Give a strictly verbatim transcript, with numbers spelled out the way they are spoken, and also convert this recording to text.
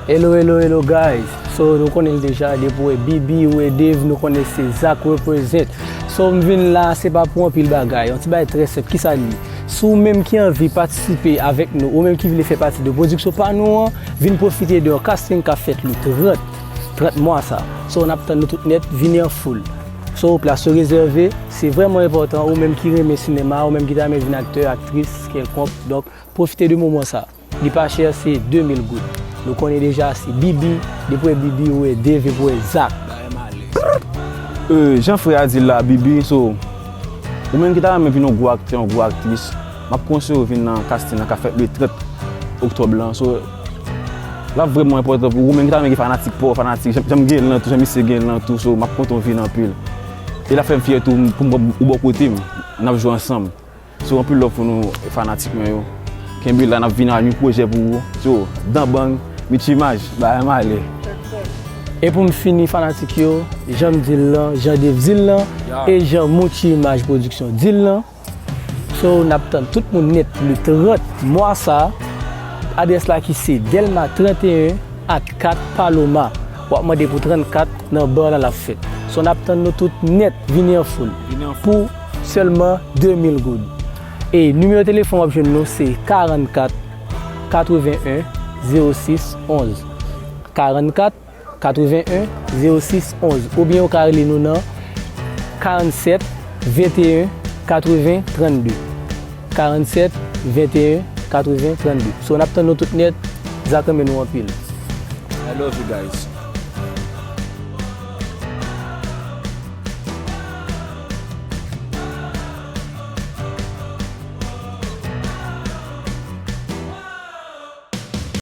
Hello, hello, hello, guys. So, nou konnen l deja, depi w wè Bibi, w wè Dave, nou konnen se Zak represent. So, m vin la, se pa pou anpil bagay. Yon ti bagay trè senp, kisa l ye? Si w menm ki anvi patisipe avèk nou, ou menm ki vle fè pati de pwodiksyon pa nou an, vin pwofite de yon casting k ap fèt le trant, trant mwa sa. So, n ap tann nou tout nèt, vini an foul. So, plas yo rezève, se vrèman enpòtan, ou menm ki renmen sinema, ou menm ki ta renmen vin aktè, aktris kèlkonk, donk, pwofite de moman sa. Li pa chè, se de mil goud. Nou konnen deja se Bibi, depi w wè Bibi, w wè Dave, epi w wè Zak. Bagay malè. Euh, jan frè a di l la, Bibi, so, ou menm ki ta renmen vin yon gwo aktè, yon gwo aktris, m ap konseye w vin nan casting nan k ap fèt le trant oktòb lan. So, l ap vrèman enpòtan pou ou menm ki ta renmen gen fanatik pa w, fanatik, jan, jan m gen l lan tou, jan misye gen l lan tou, so, m ap kontan w vin anpil. E l ap fè m fyè tou pou m, ou bò kote m, n ap jwe ansanm. So, anpil love pou nou fanatik mwen yo. Kenbe la, n ap vin ak yon pwojè pou ou. So, Dan Bang, Mitch Image, bagay malè. E pou m fini fanatik yo, jan m di l lan, jan Dave di l lan, e jan Mouchi Image Production di l lan. So, n ap tann tout moun nèt le trant mwa sa. Adrès la ki se Dèlma trannteyen ak kat Paloma. W ap mande pou trannkat nan bar la l ap fèt. So, n ap tann nou tout nèt, vini an foul. Pou sèlman de mil goud. E nimewo telefòn w ap jwenn nou se karannkat katreven en zewo sis onz. Karannkat katreven en zewo sis onz. Oubyen ou ka rele nou nan karannsèt venteyen katreven trannde. Karannsèt venteyen katreven trannde. So, n ap tann nou tout nèt. Zak renmen nou anpil. I love you guys.